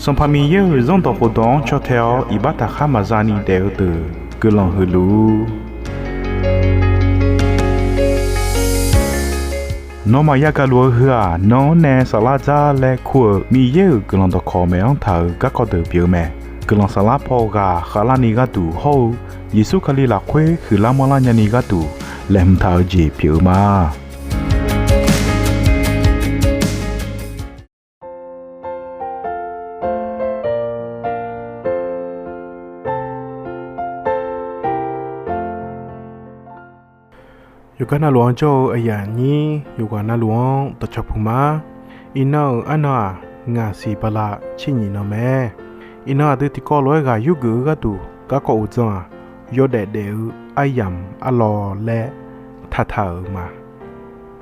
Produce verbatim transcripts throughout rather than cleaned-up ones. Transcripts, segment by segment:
Sanqpaq Miqyaer-euq Zanrdawq khofdawq-anr caw tae-awr iqbax taqkhar maqza ni daef-eu deuq guiqlanq huiq luf-ur. Nawmaf yagaq luf-eu heu-aq, nan-anr nae saflar dzar laer kur-euq Miqyaer-euq guiqlanq dawqkawq maeq-anr taq-euq garkawv deuq pyeuf-eu mae. Guiqlanq saflar paw ghaq khavlarni gharduq hawr-eu Yeqsur Kali lafkhoer huiqlar manrlar nyani gharduq laeqhmq taq-eu jeq pyeuf-eu ma. Yawqgar navluf-anr jawr-eu aqyuif aqnyir yawqghaq navluf-anr dawqcawq puq ma. Iqnan-euq arnan-aq, ngaq siq bala tser nyif nan mae. Iqnan aqdui tiqkawv lof-aer ghaq yurgeuf-eu gharduq garkawv uqdzan-aq, yawdaef daef-eu aryamq arlawr laer taqtaq-euq ma.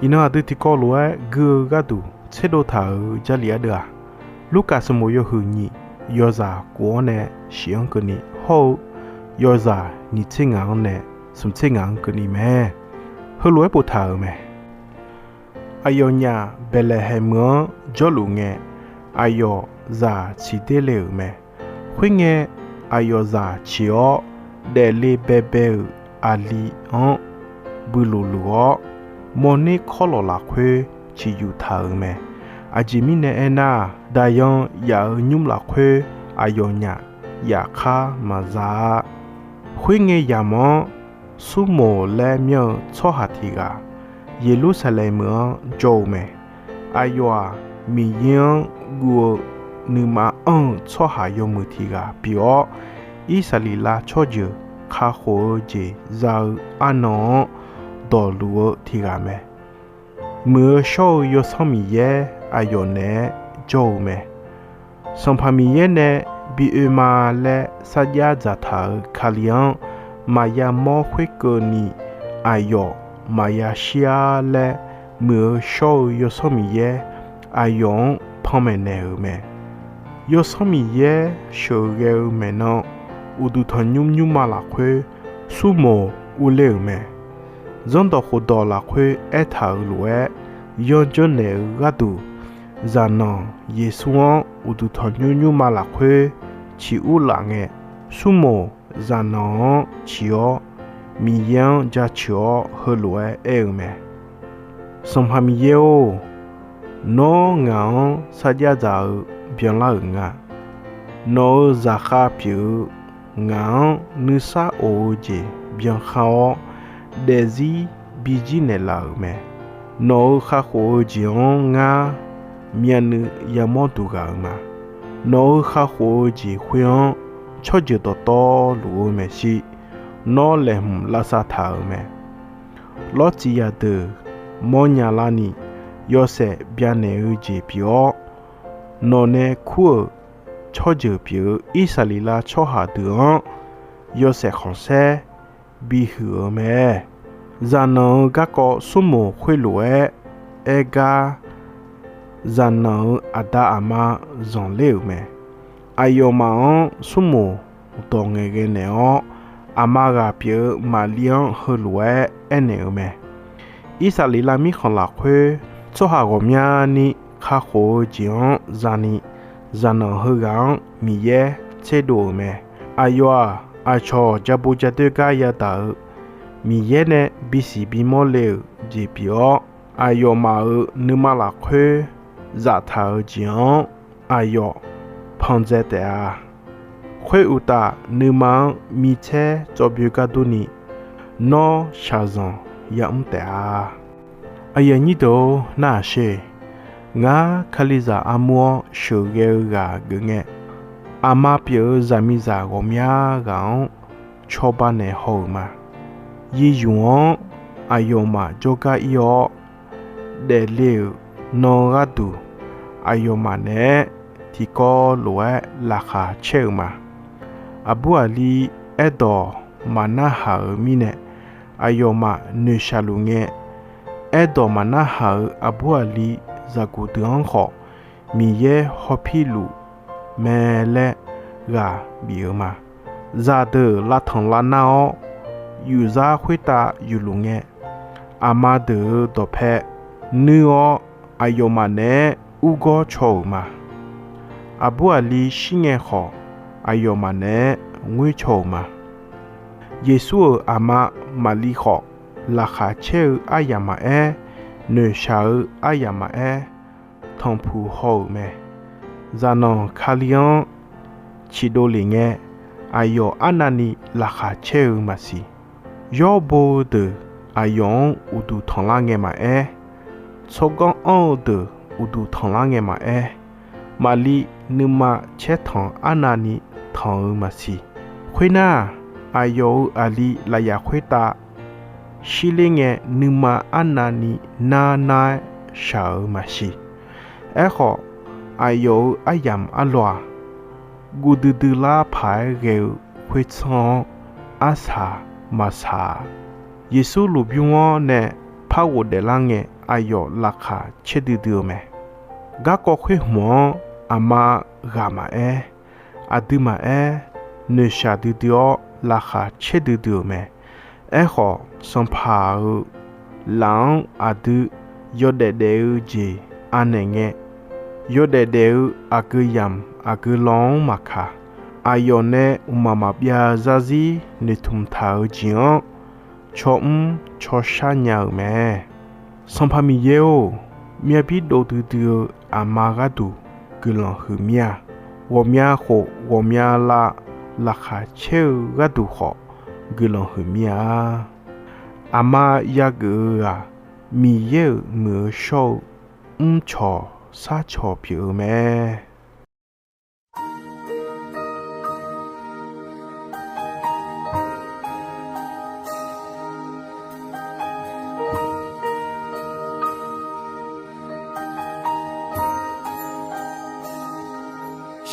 Iqnan aqdui tiqkawv lof-aer gui-eu gharduq tserdov taq-euq Jarlif ardeuv-aq, Lurkaf sanqbof yawhuiq nyiq yawzaq kof-anr nae shif-anr keuvni hawr-eu yawzaq nyiq tser ngaq-anr nae smq tser ngaq-anr keuvni mae. Heulof-aer boftaq-euq mae. Aqyawfnyaf Baeqlaeqhaeq meuq-anr jawrluf ngae, aqyawf zaq ciq der le-euq mae. Khoerngae, aqyawf zaq ciq-awr, daefle baebae-euq aqli-anr builof luf-awr, mawrner kawrlawq lafkhoer ciqyuf taq-euq mae. Aqjeq mirnae aernar-aq, daqyan yaf-euq nymr lafkhoer aqyawfnyaf yaf khar maqza-a. Khoerngae yamq-anr Surmoq laer myanr-eu tsawrhaq tiq ghaq Yeqlursaqlaeq meuq-anr jawr-eu mae. Aqyawf-aq, Miqyaer-anr guv-eu nuima anr-eu tsawrhaq yawmuiq tiq ghaq pyeuf-awr, Irsaqleqlav tsawrjeuq kakhof-eu jeq za-eu arnan-anr dawqluf-eu tiq ghaq mae. Muiq-eu shawr-eu Yawsanr Miqyaer aqyawf naeq-aer jawr-eu mae. Sanqpaq Miqyaer nae bi oe ma laer sarjax dzaqtaq-euq Kali-anr maqya mawr khoerkeuvni aqyawf maqya shir-ar laer, muiq-eu shawr-eu Yawsanr Miqyaer aqyawf-anr panmaeq naeq-euq mae. Yawsanr Miqyaer sheuqghae-eu maeqnan uqduq tanqnymr nymrma lafkhoer Surmoq urler-euq mae. Zanrdawq khofdawq lafkhoer aertaq-euq lof-aer, yanjanr naeq-eu gharduq, zaqnanq Yeqsur-anr uqduq tanqnymr nymrma lafkhoer ciq ur laf ngae, Surmoq zaqnanq-anr ciq-awr, Miqyaer-anr jaceuq-awr heulof-aer aer-eu mae. Sanqpaq Miqyaer-or, nawr ngaq-anr sarjax dzaq-eu byanlar-euq nga. Nawq-euq zaqkhav pyeuf-eu ngaq-anr nuisar of-eu jeq byankar-awr, daefzir bijir naeqlaf-euq mae. Nawq-euq kakhof-eu jeq-anr ngar myavnuiv yamawr duq ghaq-euq ma. Nawq-euq kakhof-eu jeq khoer-anr tsawrjeuq dawqtawvluf-eu maeqshi, nawr laeqhmq lavsav taq-euq mae. Lawrtsuif zaqdeuq mawrnya larni yawshaef byanaeq-eu jeq pyeuf-awr, nawqnae kur-euq tsawrjeuq pyeuf-eu Irsaqleqlav tsawrhaq deuq-anr yawshaef khanqsaer bihuiq-eu mae. Zaqnanq-euq garkawv Surmoq khoerlof-aer aer gar, zaqnanq-euq aqda aqma zanqler-euq mae. Aqyawfmaf-anr Surmoq dawq ngaeqghae naeq-awr, aqma ghaq pyeuf-eu Maqlir-anr heulof-aer aernaeq-eu mae. Irsaqleqlav mirkhanq lafkhoer tsawrhaq ghawqmyani kakhof-eu jeq-anr zani, zaqnanq heughaq-anr Miqyaer tserdov-euq mae. Aqyawf-aq, aqcawq ja bo ja doer gar yadaq-eu Miqyaer nae bisiq bimawr le-euq jeq pyeuf-awr, aqyawfmaf-euq nuima lafkhoer zaftaq-eu jeq-anr aqyawf pandzae taef-a. Khoeruqtaf, nuima-anr micaer cawv byoe gar durni, nawr shaqzanq yamr taef-a. Aqyuif aqnyir deuq-or, narhaq sher. Ngar, Kalizaq armur-anr sheuqghae-eu ghaq geuf ngae, aqma pyeuf-eu zaqmiqzaq ghawqmya ghaq-anr cawba naeq haw-euq ma. Yizmq-anr aqyawfmaf jawrgar ir-awr, daefle-euq nan gharduq, aqyawfmaf naeq-aer tiqkawv lof-aer laqkhaq caer-euq ma. Aqbur aqli aerdawq maqnarhaq-euq mirnae, aqyawfmaf noeqshaq luf ngae, aerdawq maqnarhaq-euq aqbur aqli zaqguq deuq-anr khawf, Miqyaer hawpir luf mae laer ghaq bif-eu ma. Zaqdeuq lavtanq lavnar-awr, yufzar khoertav yufluf ngae, aqma deuq-euq dawqpae nuir-awr, aqyawfmaf naeq-aer urgawr caw-euq ma. Aqbur aqli shirngae khawf, aqyawfmaf naeq-aer ngoer caw-euq ma. Yeqsur-euq aqma Maqli khawf, laqkhaq caer-eu aryamq maqaer, noeqshaq-eu aryamq maqaer, tanqpuq haw-euq mae. Zaqnanq Kali-anr ciqdov lef ngae, aqyawf arnavni laqkhaq caer-eu maqsiq. Yawr bo-eu deuq aqyawf-anr uqduq tanqlar ngae maqaer, tsawrganr anr-eu deuq uqduq tanqlar ngae maqaer, Maqli nuima caertanq arnavni tanq-eu maqsiq. Khoernar, aqyawf-euq aqli lafyaq khoertav shirler ngae, nuima arnavni nar nar-aer shaq-euq maqsiq. Aerkhawf, aqyawf-euq aryamq arlawq-aq, guv duidui lar paq-aer ghae-eu khoertsanr-anr arsaq maqsaq-a. Yeqsur lmqbymr-anr nae par ghofdaef lar ngae, aqyawf laqkhaq caer duidui-eu mae. Garkawv khoer hmq-anr aqma ghaq maqaer, aqdui maqaer, noeqshaq duidui-awr laqkhaq caer duidui-euq mae. Aerkhawf, sanqpaq-euq laf-anr aqdui yawdaef daef-eu jeq anaeq ngae, yawdaef daef-eu aqgeu yamq aqgeu law-anr maqkaq, aqyawf nae mqmaq maqbyav zarzir noeqtmq taq-eu jeq-anr cawmr cawshar nya-euq mae. Sanqpaq Miqyaer-or, myavbir dov duidui-eu aqma gharduq guiqlanq huiq mir-a. Ghawqmya khof ghawqmya lav laqkhaq caer-eu gharduq khawf guiqlanq huiq mir-a. Aqma yageuf-eu-aq, Miqyaer-euq muiq-eu shawr-eu mrcawq sarcawq pyeuf-eu mae.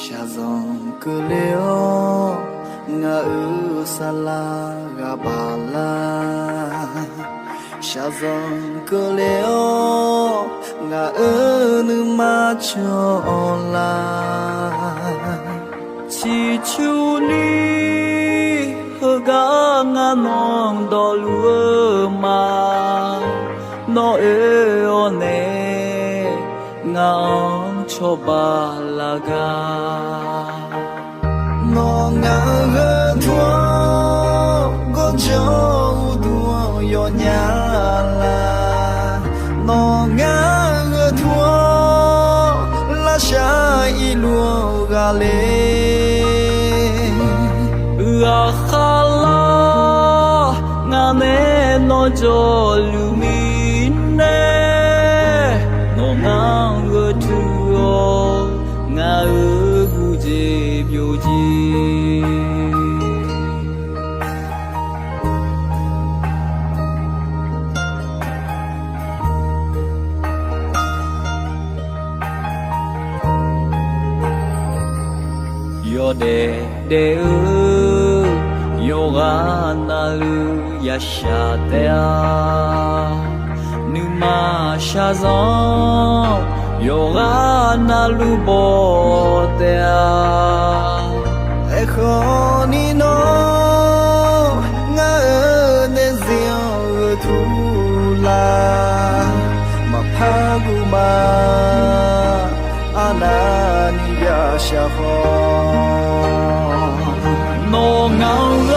Shaqzanq keuvle-awr ngaq-euq saflar ghaq baq lar. Shaqzanq keuvle-awr ngaq-euq nuima cawq-awr lar. Ciqcurni heugar ngar nawq dawqluf-eu ma. Nawr oe-awr nae ngaq-anr cawba lar gar. Nawr ngaq-euq gharduq-anr gawrjanr uqduq-anr yawnya lar. Nawr ngaq-euq gharduq-anr lavshar irluf-anr ghaq le. Ghaqkhav lar ngaq nae nawr jawrluf mirnae, nawr ngaq-anr gharduq-awr ngaq-euq guv jeq byov jeq. Yawdaef daef-eu yawqghaq navluf yashaq taef-a. Nuima shaqzanq yawqghaq navluf baw taef-a. Aerkhawf ni nawr ngaq-euq daefzir-anr gheurtur lar. Maqpar guv ma, arnavni yashaq khawf. Nawr ngaq-anr